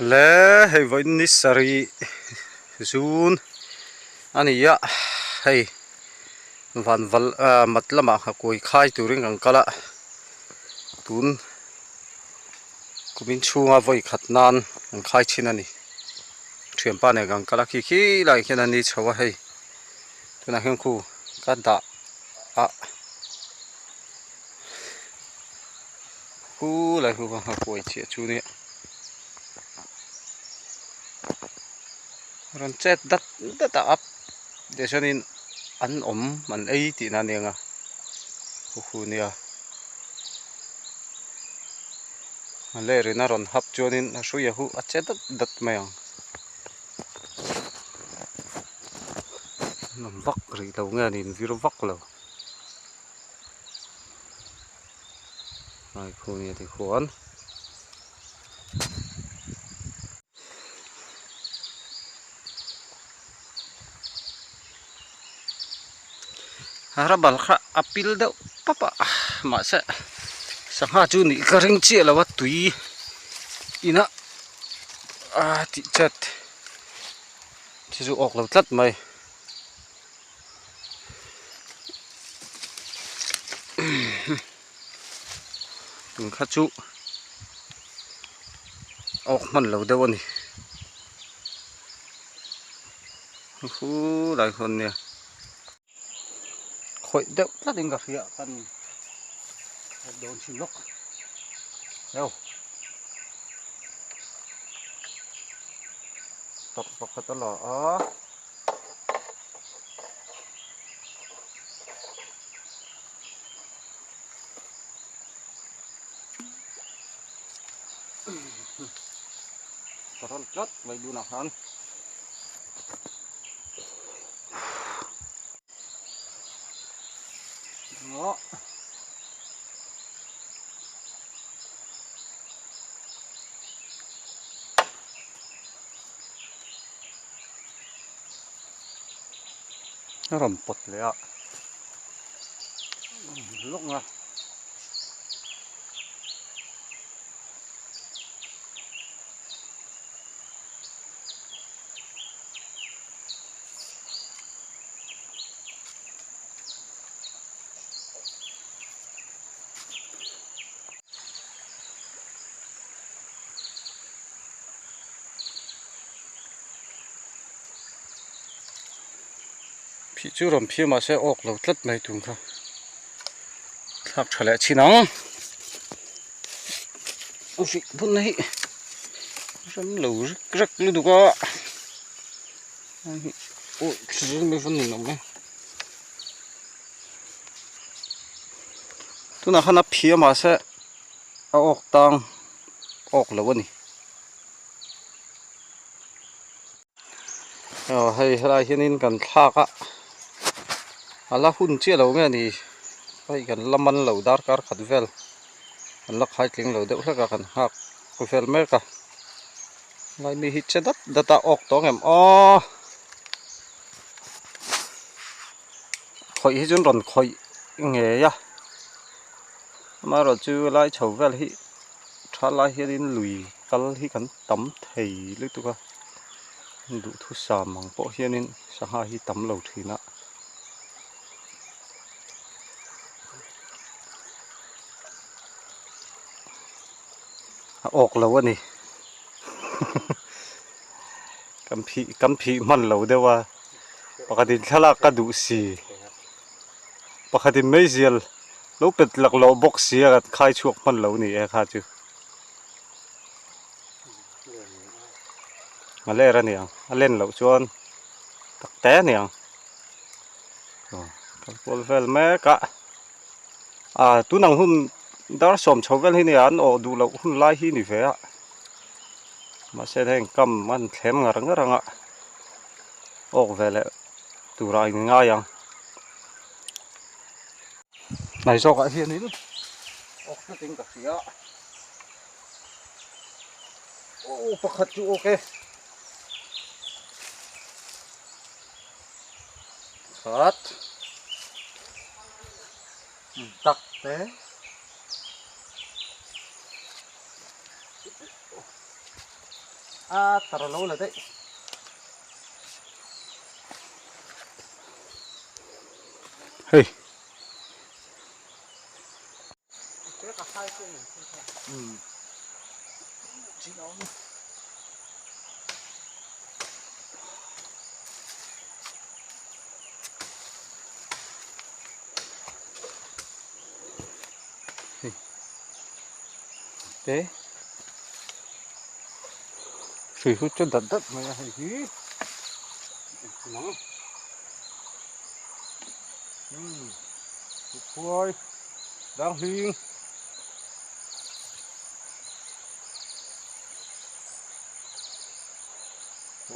Le hei vawiin ni sarih zun a ni a hei van val ah mat lamah nghakuai khai turin kan kal a tun kumin chhunga vawi khat nan an khai thin a ni thianpa nen kan kal a khi khi lai khian a ni chho a hei tunah hian khu ka dah a. Khu lai khu kha nghakuai chiah chu nia rawn chet dat dat a up tih chuanin an awm an ei tihna a ni ang a khu khu nia a ler in a rawn hap chuanin a hrui a huh a che dat dat mai ang an awm vak rih lo nge an invir vak lo. Ai khu nia tikhuan Rabal kha a pil deuh pap a mahse sangha chu nih ka ring chiah lo a tui ina a tih chet chu chu awk lo tlat mai. Tun kha chu awk hman lo deuh a ni hu lai khawn nia khawih deuh tlat in ka hria kan dawn chhin lawk eo tawrh pakhat a la a. Ka rawn tlat mai dunah khan Ngawh A rawn pawt leh a lawk a. Phih chu rawn phih mahse awk lo tlat mai tun kha thlak tha leh chin ang ufik bun hi ram lo rek rek lutuk a awi thil mai vawn ninawm e tunah khan a phih a mahse a awk tang awk lo a ni. Aw hei helai hianin kan thlak a a la hun chiah lo nge ni hei kan la man lo darkar khat vel kan la khai tling lo deuh hlek a kan nghak vel mek a lai mi hi che dat dat a awk tawh ang em aw khawih hi chu an rawn khawih ngei a amaherawhchu lai chho vel hi tha lai hianin lui kal hi kan tam thei lutuk a duhthusam ang pawh hianin sangha hi tam lo thin a. A awk lo a ni kan phih kan phih hman lo deuh a pakhatin thlalak ka duh si pakhatin meizial lo pet laklawh bawk si a kan khai chhuak hman lo a ni e kha chu. A ler a niang a len loh chuan tak te a niang aw kal kual vel mek a ah tun ang hun dar sawm chho vel hi nia an awh duh loh hun lai hi ni ve a mahse heng kam an thlem ngar ngar ang a awk ve leh turah a inngai ang hnai zawkah hianin awk tlatin ka hria. Aw pakhat chu awk e khat tak te A tar lo la daih. Hei. Hei te hrui hut chu dat dat mai a hei hi nang umm khuai dang hling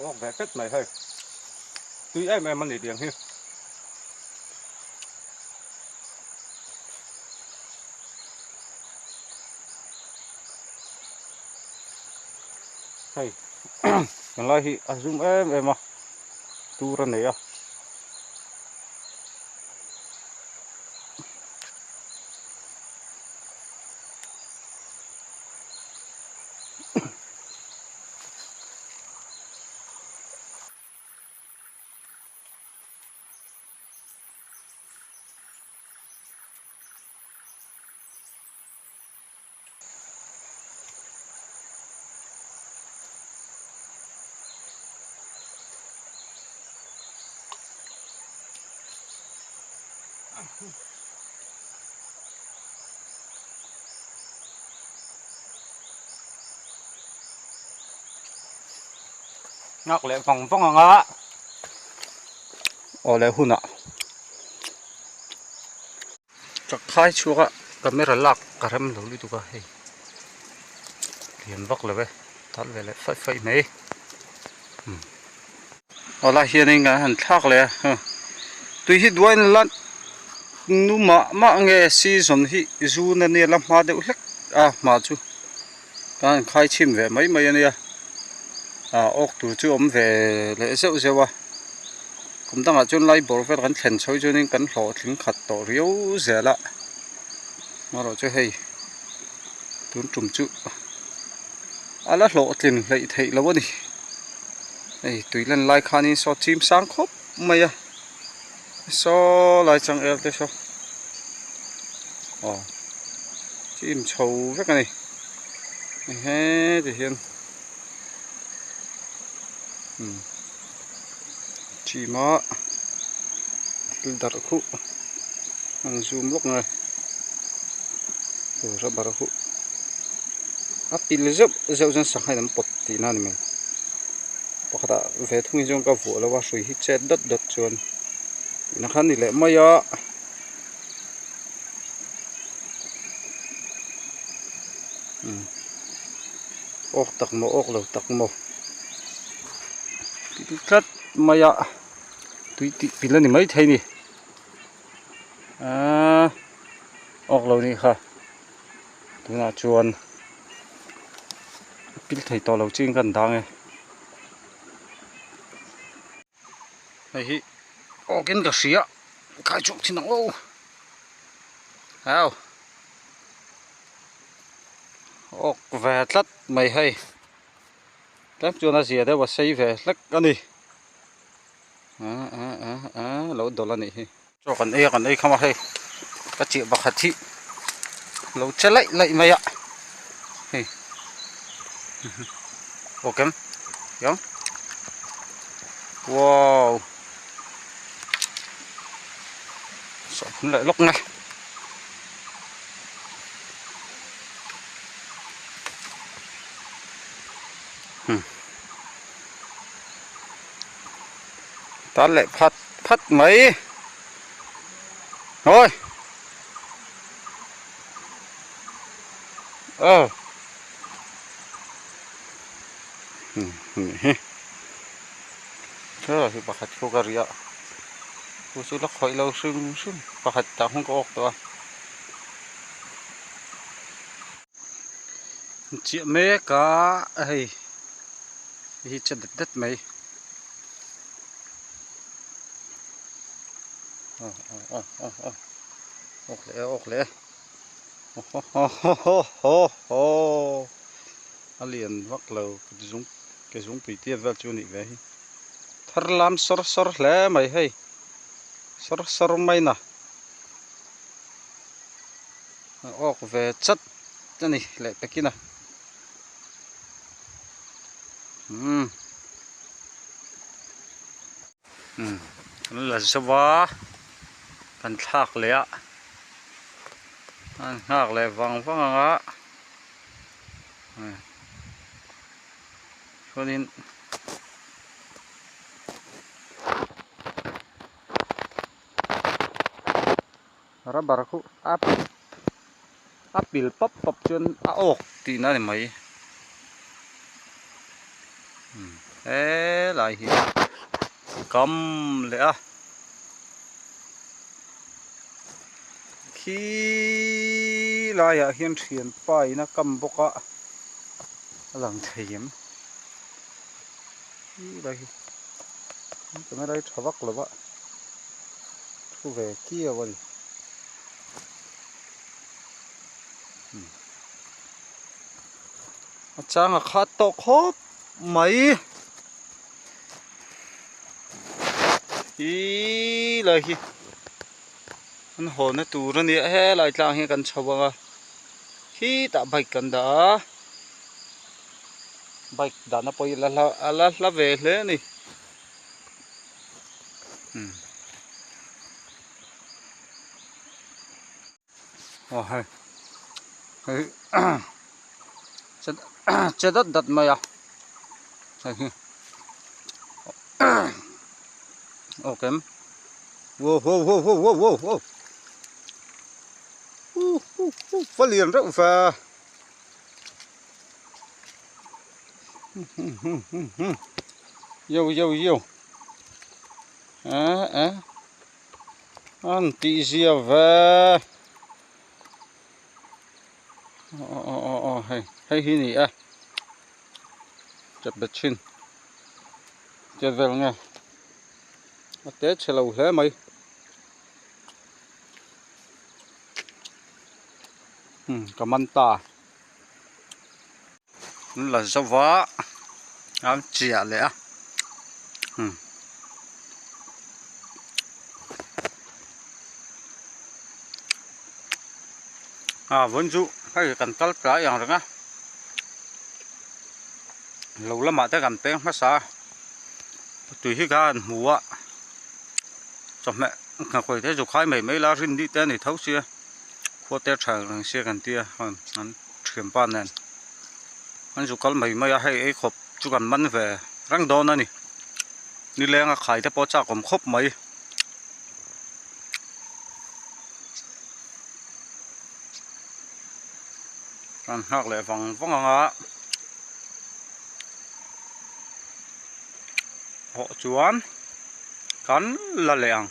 awk ve pet mai hei tui em em a ni tiang hi. Hei tunlai hi a zum em em a tur a nei a. Nghak leh vang vang ang a aw leh hunah Chak khai chhuak a camera lak ka rem lo lutuk a hei lian vak lo e tal ve leh faih faih mai umm aw lai hianin kan han thlak leh a huh tui hi duain la nu mah mah nge season hi zun ania la hma deuh hlek a hma chu kan han khai chhin ve mai mai ania ah awk tur chu awm ve leh zeuh zeuh a. Kum dangah chuan lai bawr vel kan thlen chho chuanin kan hlawhtling khat tawh riau zel a, amaherawh chu hei tun tum chu a la hlawhtlin hleih theih loh a ni. Hei tui lan lai khanin saw chim sang khawp mai a, saw lai changel te saw aw chim chho vek a ni he ti hian. Chim a thil darh khuh an zoom lawk nge rubber khuh a pil zeuh zeuh chuan sangha in an pawt tihna a ni mai pakhatah ve thung hi chuan ka vuah lo a hrui hi chet dawt dawt chuan tihna kha a ni leh mai a. Awk tak maw awk lo tak maw tih tlat mai a tui tih pil a ni maithei a ni aaa awk lo nih kha tunah chuan pil thei tawh lo chiin kan dang e hei hi awkin ka hria khai chhuak thin ang aw au. Awk ve tlat mai hei tlem chuan a zia deuh a sei ve hlek a ni ah ah ah ah lo dawlh a nih hi chaw kan ei a kan ei kham a hei ka chiah pakhat hi lo che laih laih mai a hei awk em hian wow sawhphun leh lawk mai. Tan leh phat phat mai thôi ờ thế là thì pakhat khu ka ria chu chu la khawih lo hrim hrim pakhat tah hung ka awk tawh a. Chiah mek a hei hi che dat dat mai aw aw aw aw aw awk leh e awk leh e aw haw haw haw haw a lian vak lo kut zung. Ke zungpui tiat vel chu a nih ve hi. Thar lam sawr sawr hle mai hei. Sawr sawr mai na. A awk ve chat a ni leh pekin a. Umm. Umm kan la zo va kan thlak leh a an nghak leh vang vang ang a chuanin rubber khu a a pil pap pap chuan a awk tihna a ni mai helai hi kam leh a khi laiah hian thianpa in a kam bawk a a lang thei em khilai hi camera hi tha vak lo va thu ve kiau a ni. A chang a khat tawh khawp mai ih lai hi an haw na tur a nia helai tlang hi kan chho ang a khitah bike kan dah a bike dahna pawh hi a la hla ve hle a ni. Aw hei hei che dat dat mai a hei hi aw kem wow wow wow wow wow wow wow va lian reuh ve yo yo yo eh eh. An tih zia ve aw aw aw aw hei hei hi ni e chep bet thin che vel nge a te chhe lo hle mai umm ka man ta an la zo va an chiah leh a umm a vawiin chu hei kan kal tlai ang reng a lo lamah te kan peng hmasa a tui hi kha an hmu a chawhmeh nghakawih te zu khai mai mai la rin dih te a ni tho sia khua te a tha reng sia kan tia an. Thianpa nen an zu kal mai mai a hei ei khawp chu kan man ve reng dawn a ni nileng a khai te pawh chak awm khawp mai kan nghak leh vang vang ang a hawh chuan kan la leh ang.